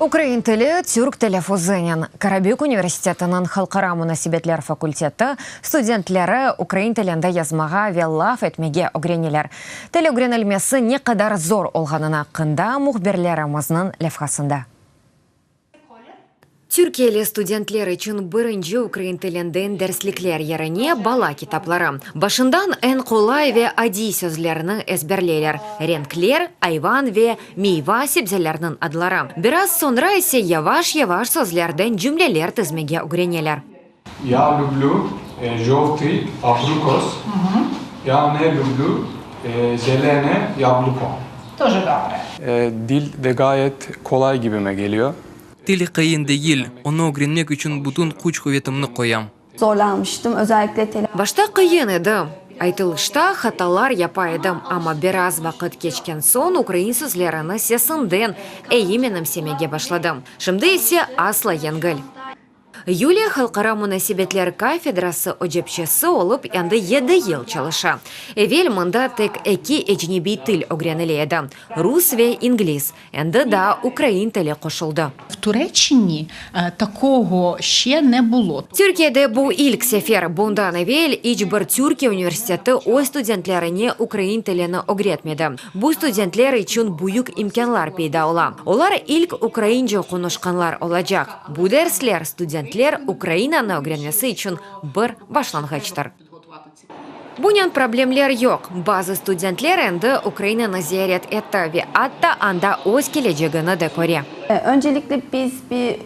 Ukrain tili türk telâffuzınen. Karabük universitetiniñ halqara munasebetler fakulteti studentleri ukrain tilinde yazmağa ve laf etmege ögreneler. Til ögrenilmesi ne qadar zor olğanını aqqında mühbirlerimizniñ levhasında. Türkiyeli studentler içün birinci ukrain tilinden derslikler yerine bala kitapları. Başından eñ qolay ve adiy sözlerni ezberleyler, renkler, ayvan ve meyva-sebzelerniñ adları. Biraz soñra ise yavaş-yavaş sözlerden cümleler tizmege ögreneler. Ya lüblü jovtıy abrikos, ya ne lüblü zelene yabluko. Тоже dobre. Dil de gayet qolay gibime geliyor. Til qıyın degil, onı ögrenmek içün bütün küç-quvetimni qoyam. Zorlanmıştım, özellikle tela. Başta qıyın edi, aytılışta hatalar yapa edim, amma biraz vaqıt keçken soñ ukrain sözlerini sesinden eyi menimsemege başladım. Şimdi ise asla yengil. Yuliya halqara munasebetler kafedrası ocapçesi olıp endi yedi yıl çalışa. Evel mında tek eki ecnebiy til ögrenile edi, rus ve ingliz, endi daa ukrain tili qoşuldı. V Tureççini takogo şçe ne bulo. Türkiyede bu ilk sefer. Bundan evel iç bir Türkiye universiteti öz studentlerine ukrain tilini ögretmedi. Bu studentler içün büyük imkânlar peyda ola. Olar ilk ukraince qonuşqanlar olacaq. Bu dersler studentler Ukrainanı ögrenmesi içün bir başlanğıçtır. Bunen problemler yoq. Bazı studentler endi Ukrainanı ziyaret etti ve atta anda öz kelecegini de köre. Öncelikle biz bir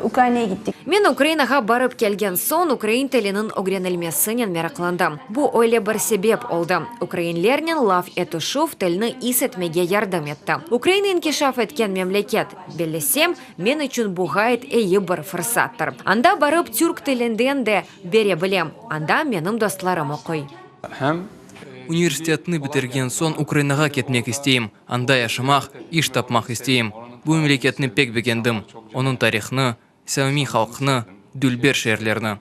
Ukraynaya gittik. Men Ukrainağa barıp kelgen soñ ukrain tiliniñ ögrenilmesinen meraqlandım. Bu öyle bir sebep oldı, ukrainlernen laf etişüv tilni is etmege yardım etti. Ukraina inkişaf etken memleket, bellesem, men içün bu ğayet eyi bir fırsattır. Anda barıp türk tilinden de bere bilem, anda menim dostlarım oquy. Hem Universitetni bitirgen soñ Ukrainağa ketmek isteyim, anda yaşamaq, iş tapmaq isteyim. Bu memleketni pek begendim, onıñ tarihını, samimiy halqnı, dülber şeerlerni.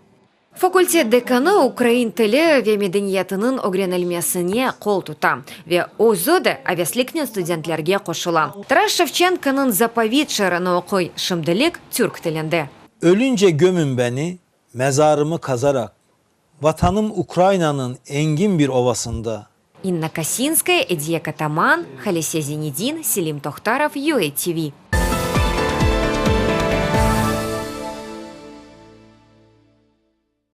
Fakultet dekanı ukrain tili ve medeniyetiniñ ögrenilmesine qol tuta ve özü de avesliknen studentlerge qoşula. Taras Şevçenkonıñ Zapovit şiirini oquy, şimdilik türk tilinde. Ölünce gömün beni, mezarımı qazarak, Vatanım Ukrainanıñ engin bir ovasında. İnna Kosinskaya, Ediye Kataman, Halise Zinedin, Selim Tohtarov, UATV.